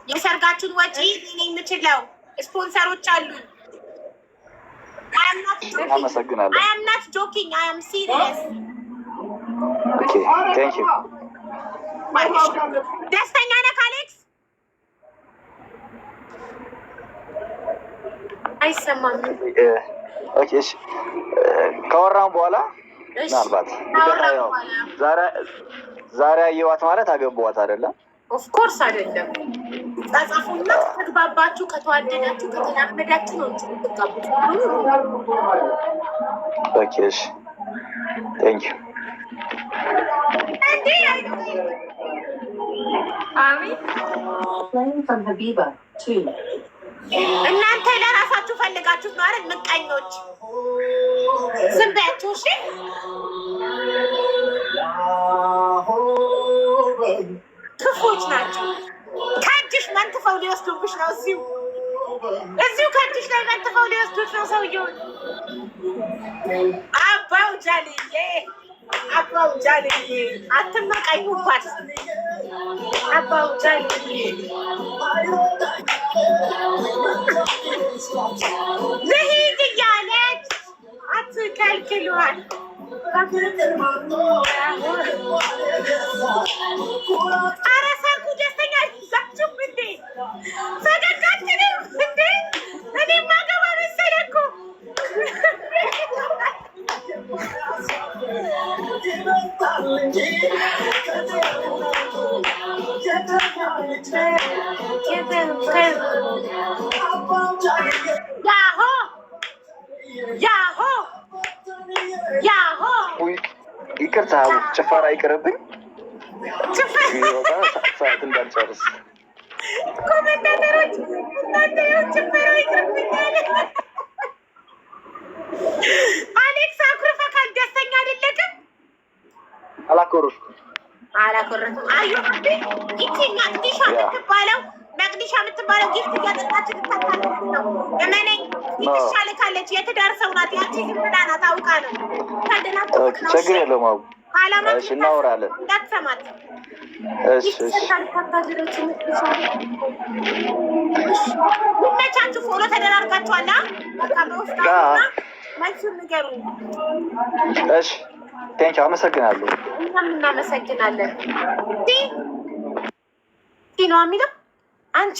የሰርጋችሁን ወጪ እኔ የምችለው፣ ስፖንሰሮች አሉኝ። አመሰግናለሁ። I am not joking, I am serious. Okay, thank you. ደስተኛ ነህ አሌክስ? አይሰማም። Okay፣ እሺ፣ ካወራን በኋላ ምናልባት ካወራን በኋላ። ዛሬ አየዋት ማለት አገባዋት አይደለም። Of course አይደለም። ጻጻፉና ከተግባባችሁ፣ ከተዋደዳችሁ፣ ከተላመዳችሁ ነው እንጂ የምትጋቡት። Okay፣ እሺ፣ thank you. እንዴ! አሚን። Playing from Habiba, 2. እናንተ ለራሳችሁ ፈልጋችሁት ነው አይደል? ምቀኞች፣ ዝም በያቸው። እሺ። ክፉዎች ናቸው። ከእጅሽ መንትፈው ሊወስዱብሽ ነው። እዚሁ እዚሁ ከእጅሽ ላይ መንትፈው ሊወስዱት ነው ሰውየውን። አባው ጃልዬ፣ አባው ጃልዬ፣ አትመቀኙባት። አባው ጃልዬ ልሂድ እያለች አትከልክሏል። ኧረ ሰርጉ ደስተኛ ይዛችሁም እንዴ? ፈገግ አትልም እንዴ? እኔ ማገባ መሰለ እኮ። ያሆ ያሆ ያሆ! ውይ፣ ይቅርታ፣ ጭፈራ ይቅርብኝ። ሰዓት እንዳልጨርስ። Commentator ኦች እናንተ፣ ይኸው ጭፈራው ይቅርብኛል። አሌክስ አኩርፈካል። ደስተኛ አይደለክም? አላኮርፍኩም። አላኮረፍኩም። አዩ፣ ይቺ መቅዲሻ የምትባለው፣ መቅዲሻ የምትባለው gift እያጠጣች ልታታልል ነው። እመነኝ፣ ትሻልካለች። የትዳር ሰው ናት። ያቺ ዝም ብላ ናት፣ አውቃ ነው። ታደናቅፍክ ነው። ችግር የለውም አቡ። ካላማ እሺ፣ እናወራለን። እንዳትሰማት። እሺ። ይመቻችሁ። Follow ተደራርጋችኋል። በቃ በውስጥ መልሱን ንገሩኝ። እሺ፣ thank you፣ አመሰግናለሁ። እኛም እናመሰግናለን። ቲ ነው የሚለው አንቺ።